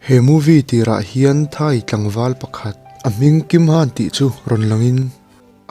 He movie tirah hian Thai tlangval pakhat a hming Kim Han tih chu rawn langin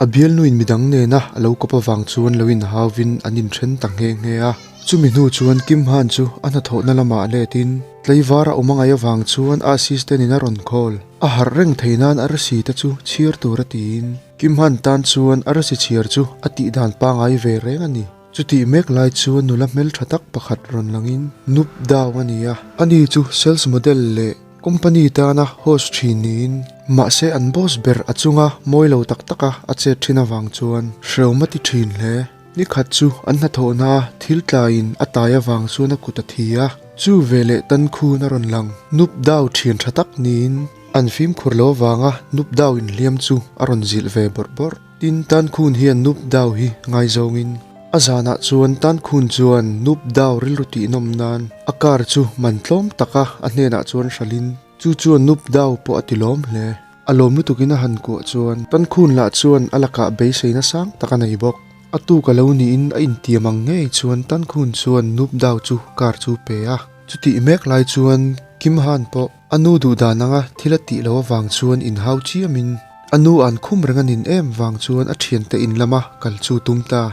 a bialnuin midang nena a lo kawp avang chuan lo inhauvin an inthen ta nghe nghe a. Chumi hnu chuan Kim Han chu a hnathawhna lamah letin tlaivar a awm a ngaih avang chuan a assistant in a rawn call. A harh reng thei nan arsi te chu chhiar tur a tiin Kim Han tan chuan arsi chhiar chu a tihdan pangai ve reng a ni. Chutih mek lai chuan nula hmeltha tak pakhat rawn langin Nup Dao a ni a, ani chu sales model leh company tana host thin niin mahse an boss ber a chunga mawi lo tak taka a chet thin avang chuan hrehawm a ti thin hle. Ni khat chu an hnathawhna thil tlaiin a tai avang chuan a kut a thi a, chu veleh tan khun a rawn lang. Nup Dao thian tha tak niin an fimkhur lo avanga Nup Dao inhliam chu a rawn zilh ve bawrh bawrh. Tin, Tankhun hian Nup Dao hi ngaizawngin a zanah chuan Tankhun chuan Nup Dao rilru tihnawm nan a car chu man tlawm taka a hnenah chuan hralhin chu chuan Nup Dao pawh a ti lawm hle. A lawm lutukin a han kuah chuan Tankhun lah chuan a lakah beiseina sang tak a nei bawk. A tuk a lo niin a intiam ang ngei chuan Tankhun chuan Nup Dao chu car chu pe a. Chutih mek lai chuan Kim Han pawh A nu duh dan anga thil a tih loh avang chuan inhau chiamin a nu an khum reng a nin em vang chuan a thiante in lama kal chu tum ta.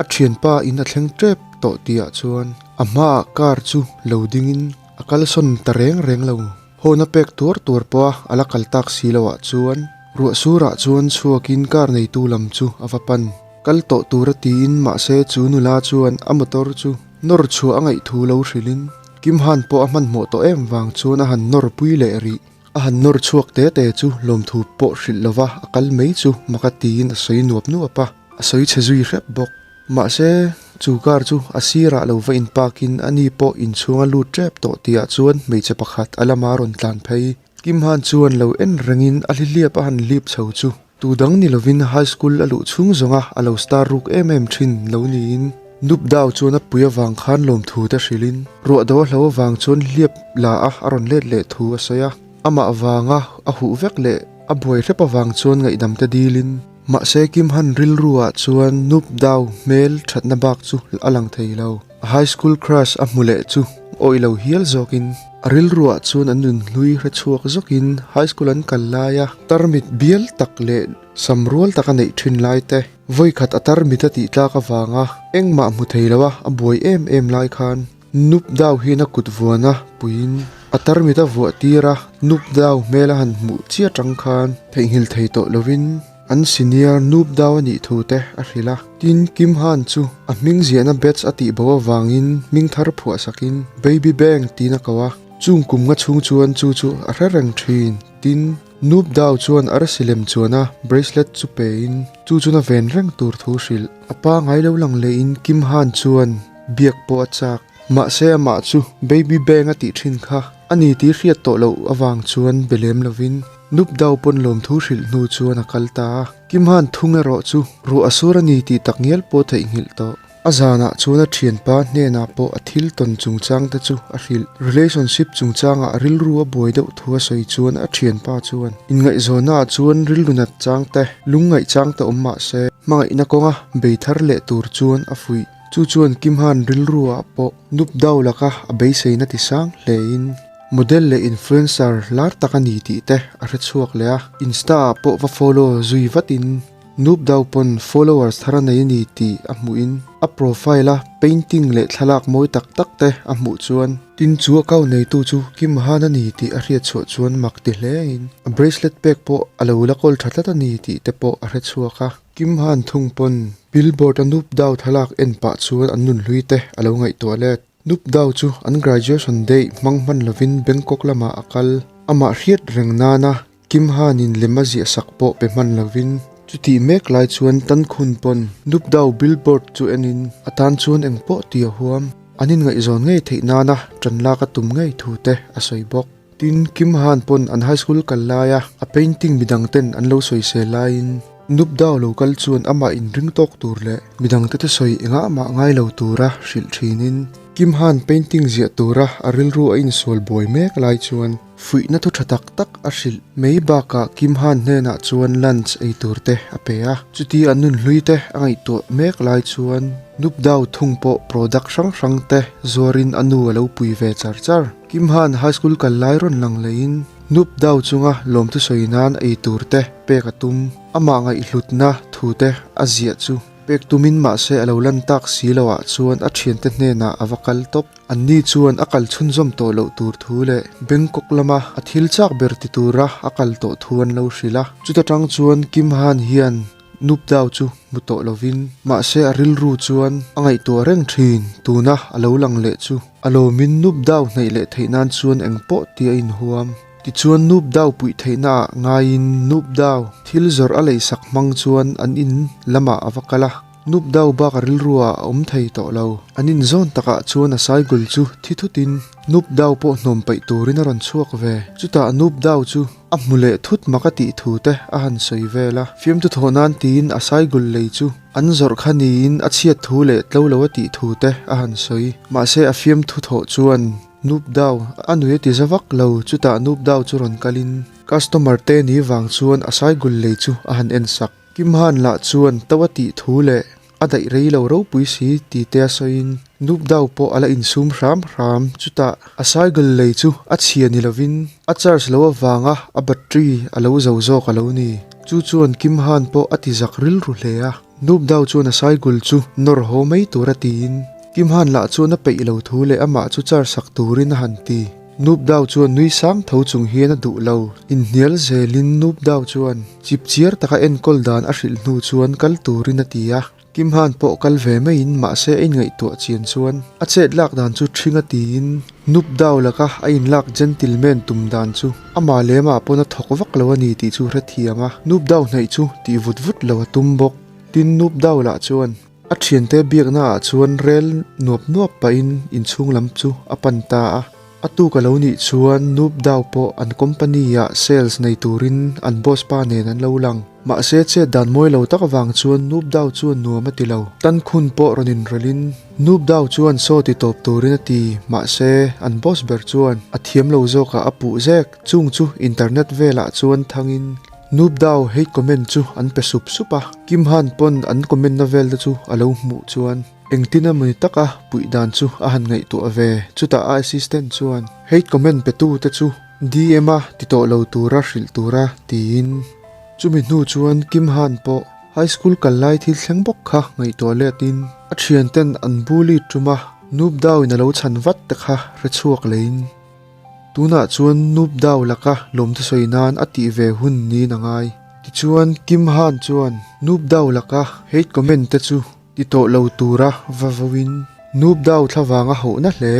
A thianpa in a thleng tep tawh tihah chuan a hmaah car chu lo dingin a kalsawn ta reng reng lo. Hawn a pek tuar tuar pawha a la kal tak si loah chuan ruah surah chuan chhuakin car neitu lam chu a va pan. Kal tawh tur a tiin mahse chu nula chuan a motor chu nawr chhuah a ngaih thu lo hrilhin Kim Han pawh a hmanhmawh tawh em vang chuan a han nawr pui leh rih. A han nawr chhuak te te chu lawmthu pawh hrilh lova a kal mai chu mak a tiin a sawi nuap nuap a, a sawi chhe zui hrep bawk. Mahse, chu car chu a sirah lo va inpark-in a ni pawh inchhung a lut tep tawh tihah chuan hmeichhe pakhat a lama rawn tlan phei. Kim Han chuan lo en rengin a hlihliap a han lip chho chu tu dang ni lovin high school a luh chhung zawnga a lo star ruk em em thin lo niin Nup Dao chuan a pui avang khan lawmthu te hrilhin ruah do a hlo avang chuan hliap la a a rawn let leh thu a sawi a. Amah vanga a huh vek leh a buai hrep avang chuan ngaihdam te dilin mahse Kim Han rilru ah chuan Nup Dao hmel thatna bak chu a lang thei lo. A high school crush a hmu leh chu awih lo hial zawkin a rilruah chuan an nun hlui hre chhuak zawkin high school an kal laia tarmit bial tak leh sam rual taka neih thin lai te vawi khat a tarmit a tih tlak avanga engmah hmu thei loa a buai em em lai khan Nup Dao hian a kut vuana puiin a tarmit a vuah tir a, Nup Dao hmel a han hmuh chiah tang khan theihnghilh thei tawh lovin An senior Noob Dao a nih thu te a hrilh a. Tin, Kim Han chu a hming ziahna batch a tih bo avangin hming thar phuah sakin Baby Bang tiin a ko a. Chung kum nga chhung chuan chu chu a hre reng thin. Tin, Noob Dao chuan arsi lem chuana bracelet chu pein chu chuna ven reng tur thu hrilh. A pa ngai lo lang lehin Kim Han chuan biak pawh a chak. Mahse amah chu Baby Bang a tih thin kha a ni tih hriat tawh loh avang chuan be lem lovin Nup Dao pawn lawmthu hrilh hnu chuan a kal ta a. Kim Han thung erawh chu ruah a sur a ni tih tak ngial pawh theihnghilh tawh. A zanah chuan a thianpa hnenah pawh a thil tawn chungchang te chu a hrilh. Relationship chungchangah rilru a buai deuh thu a sawi chuan a thianpa chuan inngaihzawnnaah chuan rilru nat chang te, lungngaih chang te awm mah se hmangaihna kawnga bei thar leh tur chuan a fuih. Chu chuan Kim Han rilruah pawh Nup Dao laka a beiseina ti sang hlein model leh influencer lar tak a ni tih te a hre chhuak leh a, Insta ah pawh va follow zui vatin Nup Dao pawn followers thar a nei a ni tih a hmuhin a profile a painting leh thlalak mawi tak tak te a hmuh chuan tin chu account neitu chu Kim Han a ni tih a hriat chhuah chuan mak ti hlein a bracelet pek pawh a lo la kawl tha tlat a ni tih te pawh a hre chhuak a. Kim Han thung pawn billboard a Nup Dao thlalak en pah chuan an nunhlui te a lo ngaihtuah let. Nup Dao chu an graduation day hmang hman lovin Bangkok lamah a kal. Amah hriat reng nana Kim Han in lem a ziah sak pawh pe hman lovin chutih mek lai chuan Tan Khun pawn Nup Dao billboard chu enin a tan chuan engpawh ti a huam. An inngaihzawn ngei theih nana ṭan lak a tum ngei thu te a sawi bawk. Tin, Kim Han pawn an high school kal laia a painting midang ten an lo sawisel laiin Nup Dao lo kal chuan amah inring tawk tur leh midang te thusawi engah mah ngai lo tura hrilh thinin Kim Han painting ziah tura a rilru a insual buai mek lai chuan fuihna thu tha tak tak a hrilh mai bakah Kim Han hnenah chuan lunch ei tur te a pe a. Chuti an nunhlui te a ngaihtuah mek lai chuan Nup Dao thung pawh product hrang hrang te zuarin a nu a lo pui ve char char. Kim Han high school kal lai rawn lang lehin Nup Dao chunga lawmthu sawi nan ei tur te pek a tum. Amah ngaihhlutna thu te a ziah chu pek tumin mahse a lo lan tak si loh ah chuan a thiante hnenah a va kal tawp. Anni chuan a kal chhunzawm tawh loh tur thu leh Bangkok lama a thil chak ber ti tura a kal tawh thu an lo hrilh a. Chuta tang chuan Kim Han hian Nup Dao chu hmu tawh lovin mahse a rilru chuan a ngaihtuah reng thin. Tuna a lo lang leh chu a lawmin Nup Dao hnaih leh theih nan chuan engpawh tih a inhuam. Tichuan Nup Dao puih theihna ah ngaiin Nup Dao thil zawrh a leisak hmang chuan an in lamah a va kal a. Nup Dao bak a rilru ah a awm thei tawh lo. An inzawn takah chuan a saigul chu thi thutin Nup Dao pawh hnawm paih turin a rawn chhuak ve. Chutah Nup Dao chu a hmu leh thut mak a tih thu te a han sawi vel a. Fiamthu thawh nan tiin a saigul lei chu an zawrh kha niin a chhiat thu leh tlo lo a tih thu te a han sawi. Mahse a fiamthu thawh chuan Nup Dao a nui a ti za vak lo. Chutah Nup Dao chu rawn kalin customer te ni vang chuan a saigul lei chu a han en sak. Kim Han lah chuan to a tih thu leh a daih rei lo ropui si ti te a sawiin Nup Dao pawh a la insum hram hram. Chutah a cycle lei chu a chhia ni lovin a charge lo avanga a battery a lo zo zawk a lo ni. Chu chuan Kim Han pawh a ti zak rilru hle a. Nup Dao chuan a cycle chu nawr haw mai tur a tiin Kim Han lah chuan a peih lo thu leh amah chu charge sak turin a han ti. Nup Dao chuan nui sang tho chung hian a duh lo. Inhnial zelin Nup Dao chuan chip chiar taka enkawl dan a hrilh hnu chuan kal turin a ti a. Kim Han pawh kal ve maiin mahse a inngaihtuah chian chuan a chet lak dan chu ṭhing a tiin Nup Dao laka a inlak gentleman tum dan chu amah lemah pawn a thawk vak lo a ni tih chu hrethiam a. Nup Dao hnaih chu tih vut vut lo a tum bawk. Tin, Nup Dao lah chuan. A thiante biakna ah chuan rel nuap nuap pahin inchhung lam chu a pan ta a. A tuk a lo nih chuan Noob Dao pawh an company ah sales nei turin an boss pa nen an lo lang. Mahse chet dan mawi lo tak avang chuan Noob Dao chuan nuam a ti lo. Tan khun pawh rawn inrawlhin Noob Dao chuan saw ti tawp turin a ti. Mahse an boss ber chuan a thiam lo zawkah a puh zek. Chung chu internet velah chuan thangin Noob Dao hate comment chu an pe sup sup a, Kim Han pawn an comment na vel te chu a lo hmuh chuan engtin emawni taka puih dan chu a han ngaihtuah ve. Chutah a assistant chuan hate comment pe tu te chu DM a ti tawh lo tura hrilh tura tiin chumi hnu chuan Kim Han pawh high school kal lai thil thleng bawk kha ngaihtuah let in a thian ten an bully tum a, Noob Dao in a lo chhan vat te kha hre chhuak leiin. Tunah chuan Noob Dao laka lawmte sawi nan a tih ve hun niin a ngai. Tichuan Kim Han chuan Noob Dao laka hate comment te chu ti tawh lo tura va voin Noob Dao thlavang a hauhna hle.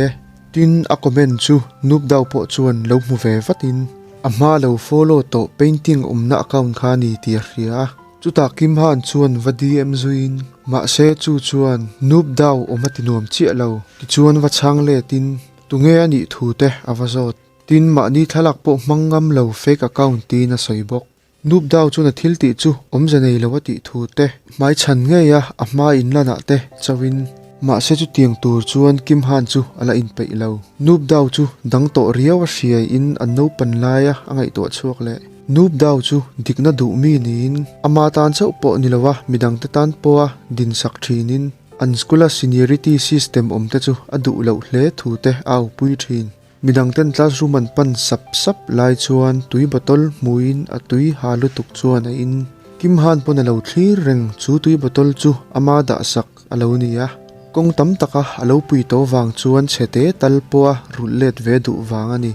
Tin a comment chu Noob Dao pawh chuan lo hmu ve vatin a hma lo follow tawh painting awmna account kha a ni tih a hria a. Chutah Kim Han chuan va DM zuiin mahse chu chuan Noob Dao awm a ti nuam chiah lo. Tichuan va chhang letin Tunge a nih thu te a va zawt. Tin, mahni thlalak pawh hmang ngam lo fake account tiin a sawi bawk. Noob Dao chuan a thil tih chu awmze nei lo a tih thu te, hmai chhan ngei a a hma inlanah te chauhin. Mahse chutiang tur chuan Kim Han chu a la inpeih lo. Noob Dao chu dang tawh riau a hriai in an naupan laia a ngaihtuah chhuak leh. Noob Dao chu dikna duh mi niin ama tan chauh pawh ni lo a midangte tan pawha dinsak thinin, An school-a seniority system awm te chu a duh loh hle thu te a aupui thin. Midang ten classroom an pan sap sap lai chuan tui bottle hmuin a tui ha lutuk chuan a in. Kim Han pawn a lo thlir reng chu tui bottle chu ama dah sak a lo ni a. Kawng tam taka a lo pui tawh vang chuan chhe te tal pawha rulh let ve duh vang a ni.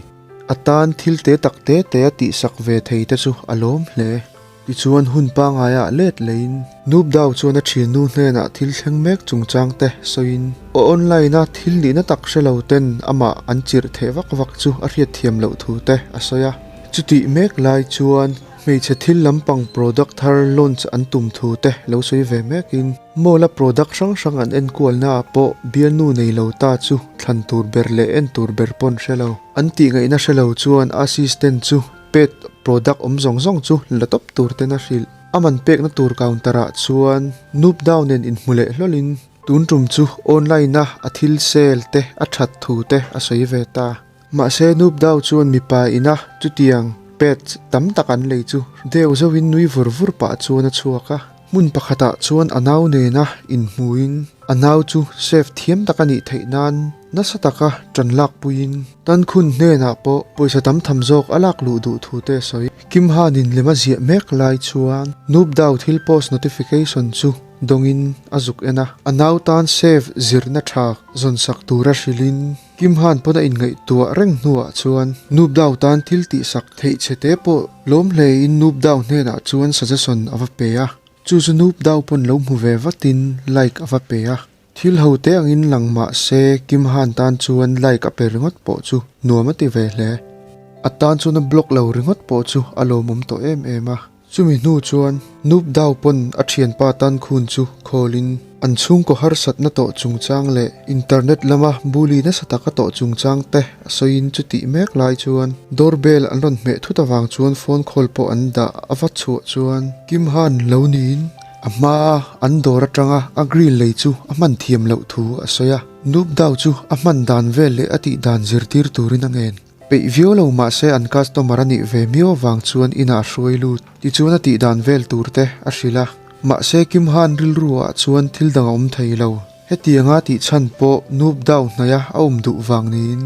A tan thil te tak te te a tihsak ve thei te chu a lawm hle. Tichuan hun pangaiah let leiin Noob Dao chuan a thiannu hnenah thil thleng mek chungchang te sawiin aw online a thil nihna tak hre lo ten amah an chirh theh vak vak chu a hriatthiam loh thu te a sawi a. Chutih mek lai chuan hmeichhe thil lampang product thar launch an tum thu te lo sawi ve mekin mall a product hrang hrang an enkualna ah pawh bialnu nei lo ta chu thlan tur ber leh en tur ber pawn hre lo. An tih ngaihna hre lo chuan assistant chu Pet product awm zawng zawng chu la tawp tur ten a hrilh. A man pekna tur counter ah chuan Noob Dao nen inhmu leh hlawlin tun tum chu online a a thil sale te a that thu te a sawi ve ta. Mahse Noob Dao chuan mipa ina chutiang pets tam tak an lei chu deuh zauhin nui vur vur pah chuan a chhuak a. Hmun pakhatah chuan a nau nena inhmuin a nau chu chef thiam tak a nih theih nan nasa taka ṭan lakpuiin Tankhun hnenah pawh pawisa tam tham zawk a lak luh duh thu te a sawi. Kim Hanin lem a ziah mek lai chuan Noob Dao thil post notification chu dawngin a zuk en a. A nau tan chef zirna tha zawnsak tura hrilhin Kim Han pawn a inngaihtuah reng hnuah chuan Noob Dao tan thil tihsak theih che te pawh lawm hlein Noob Dao hnenah chuan suggestion a va pe a. Chu chu Noob Dao pawn lo hmu ve vatin like a va pe a. Thil ho te angin lang mah se Kim Han tan chuan like a pe ringawt pawh chu nuam a ti ve hle. A tan chuan a block lo ringawt pawh chu a lawmawm tawh em em a. Chumi hnu chuan Noob Dao pawn a thianpa tan khun chu khawlin an chhungkaw harsatna tawh chungchang leh internet lama bully nasa taka tawh chungchang te a sawiin chutih mek lai chuan door bell an rawn hmeh thut avang chuan phone call pawh an dah a va chhuah chuan Kim Han lo niin A hmaa an dawr atanga a grill lei chu a hman thiam loh thu a sawi a, Noob Dao chu a hman dan vel leh a tih dan zirtir turin a ngen. Peih viau lo mahse an customer a nih ve miau avang chuan inah a hruai lut. Tichuan a tih dan vel tur te a hrilh a, mahse Kim Han rilru ah chuan thil dang a awm thei lo. Hetianga tih chhan pawh Noob Dao hnaia a awm duh vang niin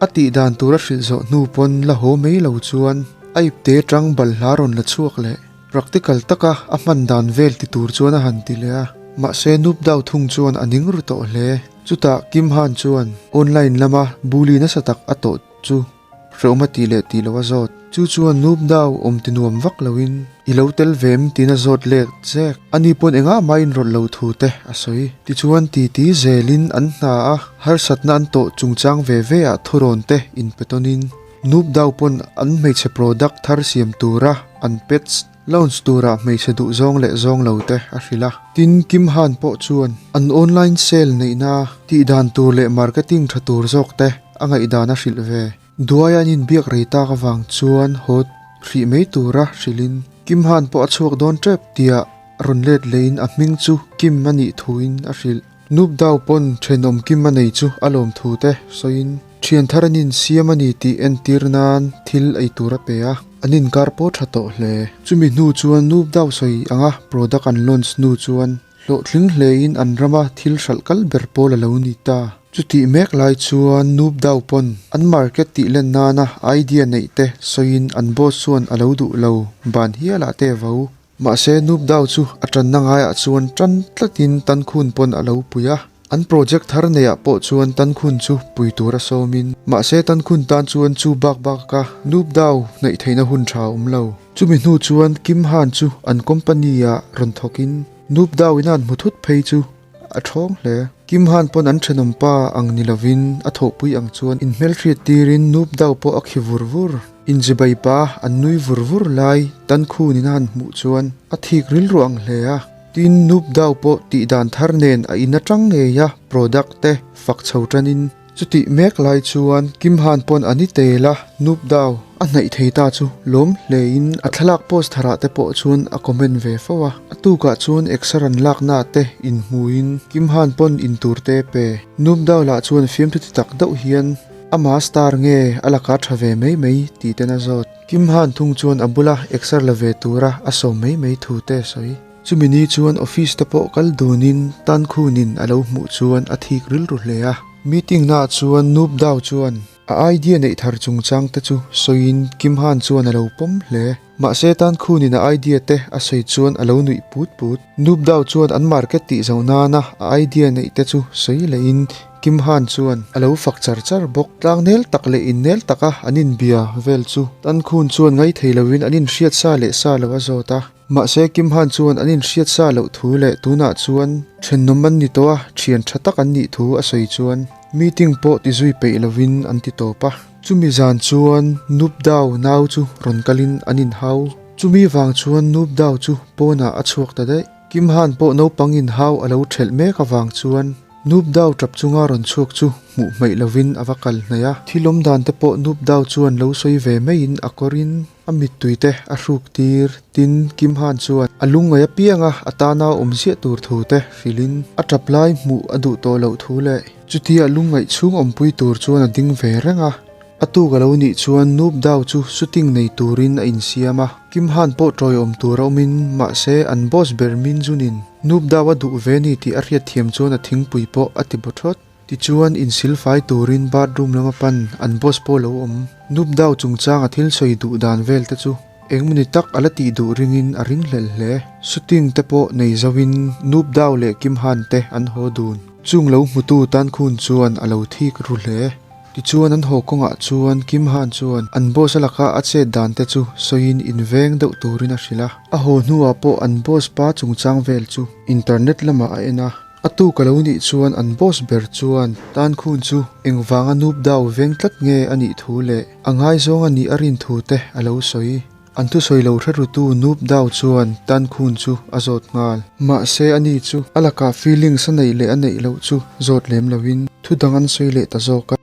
a tih dan tur a hrilh zawh hnu pawn la haw mai lo chuan a ipte tang balhla rawn la chhuak leh. Practical taka a hman dan vel ti tur chuan a han ti leh a, mahse Noob Dao thung chuan a ning ru tawh hle. Chutah Kim Han chuan online lama bully nasa tak a tawh chu hrehawm a tih leh tih loh a zawt. Chu chuan Noob Dao awm ti nuam vak loin i lo tel ve em tiin a zawt lek zek. Ani pawn engah mah inrawlh lo thu te a sawi. Tichuan titi zelin an hna a, harsatna an tawh chungchang ve ve ah thurawn te inpe tawnin Noob Dao pawn an hmeichhe product thar siam tura an pets launch tura hmeichhe duh zawng leh zawng lo te a hrilh a. Tin, Kim Han pawh chuan an online sale neihna tih dan tur leh marketing tha tur zawk te a ngaihdan a hrilh ve. Duai an inbiak rei tak avang chuan haw hrih mai tura hrilhin Kim Han pawh a chhuak dawn tep tia rawn let lehin a hming chu Kim a nih thuin a hrilh. Noob Dao pawn thenawm kim a nei chu a lawm thu te sawiin thian thar an insiam a ni tih entir nan thil ei tur a pe a, an inkar pawh tha tawh hle. Chumi hnu chuan Noob Dao sawi anga product an launch hnu chuan hlawhtling hlein an rama thil hralh kal ber pawl a lo ni ta. Chutih mek lai chuan Noob Dao pawn an market tih len nana idea neih te sawiin an boss chuan a lo duh lo ban hialah te vo. Mahse, Noob Dao chu a tanna ngaiah chuan tan tlatin Tankhun pawn a lo pui a. An project thar neiah pawh chuan Tankhun chu pui tur a sawmin. Mahse, Tankhun tan chuan chu bak baka Noob Dao hnaih theihna hun tha a awm lo. Chumi hnu chuan Kim Han chu an company-ah rawn thawkin Noob Dao ina an hmu thut phei chu A ṭhawng hle. Kim Han pawn an ṭhenawm pa ang ni lovin a thawhpui ang chuan inhmelhriat tirin Noob Dao pawh a khi vur vur. Inzibai pa an nui vur vur lai tan khunin a han hmuh chuan a thik rilru ang hle a. Tin, Noob Dao pawh tih dan thar nen a in aṭang ngei a product te fak chho ṭanin Chutih mek lai chuan Kim Han pawn a ni tel a, Noob Dao a hnaih thei ta chu lawm hlein a thlalak post tharah te pawh chuan a comment ve fo a. A tukah chuan exer an lakna te inhmuin Kim Han pawn intur te pe. Noob Dao lah chuan fiamthu ti tak deuh hian ama star nge a laka tha ve mai mai tih ten a zawt. Kim Han thung chuan a bula exer la ve tura a sawm mai mai thu te a sawi. Chumi ni chuan office te pawh kal dunin tan khunin a lo hmuh chuan a thik rilru hle a. Meeting naah chuan Noob Dao chuan a idea neih thar chungchang te chu sawiin Kim Han chuan a lo pawm hle. Mahse tan khunin a idea te a sawi chuan a lo nuih put put. Noob Dao chuan an market tih zoh nana a idea neih te chu sawi lehin Kim Han chuan a lo fak char char bawk. Tlangnel tak leh innel taka an inbia vel chu tan khun chuan ngaithei loin an inhriat sa leh sa lo a zawt a. Mahse Kim Han chuan an inhriat sa loh thu leh tunah chuan thenawm an ni tawh a, thian tha tak an nih thu a sawi chuan meeting pawh ti zui peih lovin an ti tawp a. Chumi zan chuan Noob Dao nau chu rawn kalin an inhau. Chumi vang chuan Noob Dao chu pawnah a chhuak ta daih. Kim Han pawh naupang inhau a lo thelh mek avang chuan Noob Dao tap chunga rawn chhuak chu hmuh hmaih lovin a va kal hnaih a. Thil awm dan te pawh Noob Dao chuan lo sawi ve maiin a kawrin A mittui te a hruk tir, tin Kim Han chuan a lungngaih apianga a tana awm ziah tur thu te hrilhin a tap lai hmuh a duh tawh loh thu leh chutia lungngaih chhung awmpui tur chuan a ding ve reng a. A tuk a lo nih chuan Noob Dao chu shooting nei turin a insiam a, Kim Han pawh tawiawm tur a awmin mahse an boss ber Min Jun-in Noob Dao a duh ve ni tih a hriatthiam chuan a thingpui pawh a ti baw thawt. Tichuan insilfai turin bathroom lama pan an boss pawh lo awm. Noob Dao chungchang a thil sawi duh dan vel te chu engmawni tak a la tih duh ringin a ringhlel hle. Shooting te pawh nei zoin Noob Dao leh Kim Han te an haw dun. Chung lo hmutu tan khun chuan a lo thik ru hle. Tichuan an haw kawngah chuan Kim Han chuan an boss a laka a chet dan te chu sawiin inveng deuh turin a hrilh a. A haw hnuah pawh an boss pa chungchang vel chu internet lamah a en a. A tuk a lo nih chuan an boss ber chuan tan khun chu engvanga Noob Dao veng tlat nge a nih thu leh a ngaizawng a nih a rin thu te a lo sawi. An thusawi lo hre rutu Noob Dao chuan tan khun chu a zawt nghal. Mahse ani chu a lakah feelings a neih leh a neih loh chu zawt lem loin thu dang an sawi leh ta zawk a.